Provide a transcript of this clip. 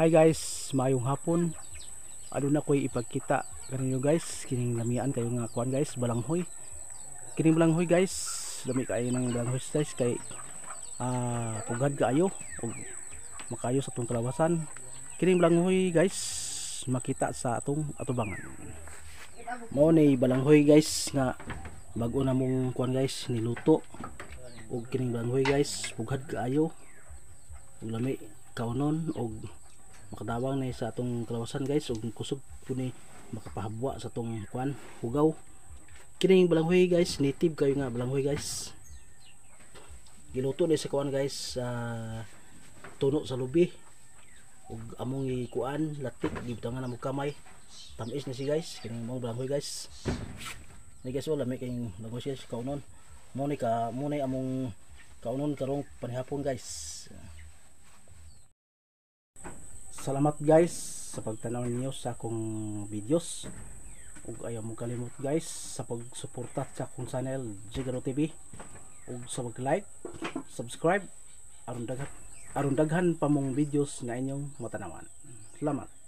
Hi guys, maayong hapon. Aduna ko'y ipagkita kaninyo guys, kining lamian kayo nga kuan guys, balanghoy. Kining balanghoy guys, lami kaayo ng balanghoy guys kay pugad kaayo ug makayo sa atong kalawasan. Kining balanghoy guys, makita sa atong atubangan. Mao ni balanghoy guys nga bag-o na mong kuan guys, niluto. Ug kining balanghoy guys, pugad kaayo ug lami kaunon og makadawang na sa atong kalawasan guys, ug kusog po ni makapahabwa sa atong kuan, hugaw. Kining balanghoy guys, native kayo nga balanghoy guys. Giluto ni sa kuan guys, tuno sa lubi ug among ikuan latik, gibutangan namo kamay. Tamis ni si guys, kining mong balanghoy guys. Ni guys, wala may kayong balanghoy guys kaunon. Mo ni ka mo ni among kaunon karong panihapon guys. Salamat guys sa pagtanaw ninyo sa akong videos ug ayaw mo kalimot guys sa pagsuporta sa akong channel Jigaro TV ug sa pag-like, subscribe aron daghan pa mong videos nga inyong matanawan. Salamat.